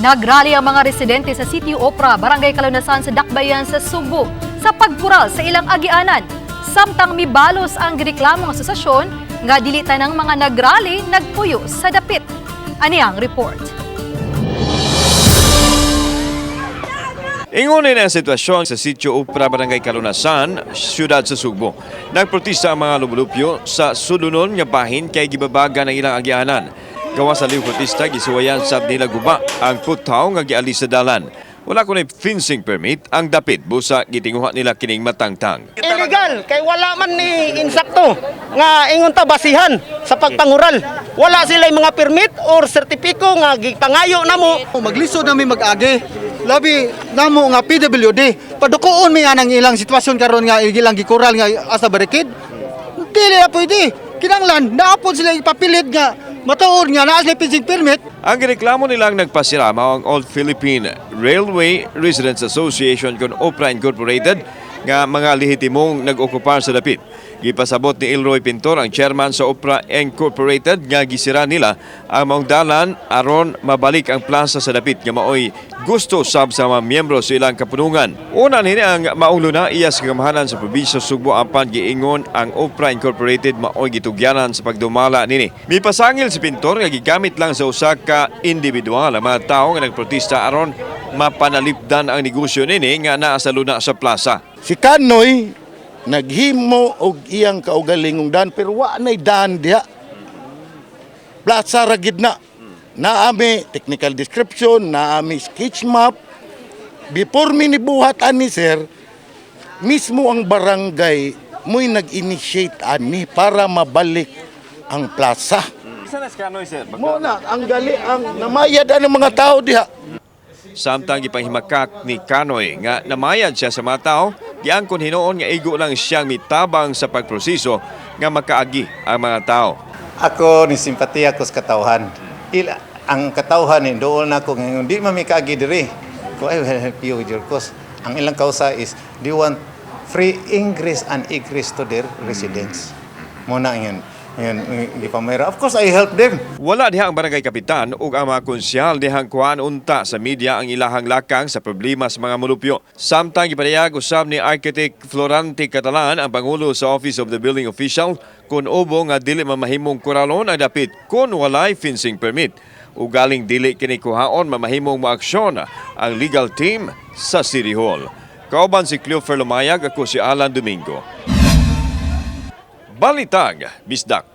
Nagrally ang mga residente sa Sitio Opra, Barangay Kalunasan sa Dakbayan sa Sugbo sa pagkural sa ilang agianan. Samtang mibalos ang gireklamong asosasyon nga dili tanang mga nagrally nagpuyo sa dapit. Ani ang report. Ingon ang sitwasyon sa Sitio Upra, Barangay Kalunasan, siyudad sa Sugbo. Nagprotesta ang mga lumulupyo sa sulunon nga bahin kay gibabaga ng ilang agianan. Gawa sa liw protesta, gisuwayan sab nila guba ang putaw nga gialis sa dalan. Wala kunay fencing permit ang dapit busa gitinguha nila kining matangtang. Illegal kay wala man ni insakto nga ingon ta basihan sa pagpangural. Wala sila mga permit or sertipiko nga gipangayo namo. Maglisod nami mag-agi. Labi namo nga PWD. Padukoon mi anang ilang sitwasyon karon nga ilang gikural nga asa barikid. Dili na pwede. Kinanglan naapon sila ipapilit nga matuod nga naa sila fencing permit. Ang gireklamo nilang nagpasira mao ang Old Philippine Railway Residents Association kon OPRA Incorporated nga mga lehitimong nag-okupar sa dapit. Gipasabot ni Elroy Pintor, ang chairman sa OPRA Incorporated, nga gisira nila ang maong dalan aron mabalik ang plaza sa dapit nga maoy gusto sab sa mga miyembro sa ilang kapunungan. Una nini ang maong luna iya sa kamahanan sa probinsya Sugbo apan giingon ang OPRA Incorporated maoy gitugyanan sa pagdumala nini. Mipasangil si Pintor nga gigamit lang sa usa ka individual ang mga tawo nga nagprotesta aron mapanalipdan ang negosyo nini nga naa sa luna sa plaza. Si Kanoy naghimo og iyang kaugalingong daan pero wa nay daan diha. Plaza ra gid na. Naami technical description, naami sketch map. Before mi nibuhat ani, sir, mismo ang barangay mo'y nag-initiate ani para mabalik ang plaza. Isa na si Kanoy, sir. Mo na ang gali ang namayad ang mga tao diha. Samtang gipanghimakak ni Kanoy nga namayad siya sa mga tao, giangkon hinuon nga igo lang siyang mitabang sa pagproseso nga makaagi ang mga tao. Ako ni simpatiya ko sa katawhan. Ila, ang katawhan ni dool na ko ngayon di man mi kaagi diri. Ko ay will help you with your cause. Ang ilang kausa is they want free ingress and egress to their residence. Mo na yun. Yun, gipamayra. Of course, I help them. Wala diha ang barangay kapitan ug ang mga konsyal dihang kuan unta sa media ang ilahang lakang sa problema sa mga mulupyo. Samtang gipadayag usab ni Architect Florante Catalan, ang pangulo sa Office of the Building Official, kun ubo nga dili mamahimong kuralon ang dapit kun walay fencing permit. Ugaling dili kini kuhaon, mamahimong moaksyon ang legal team sa City Hall. Kauban si Cleofer Lumayag, ako si Alan Domingo. Balitag, Bisdak.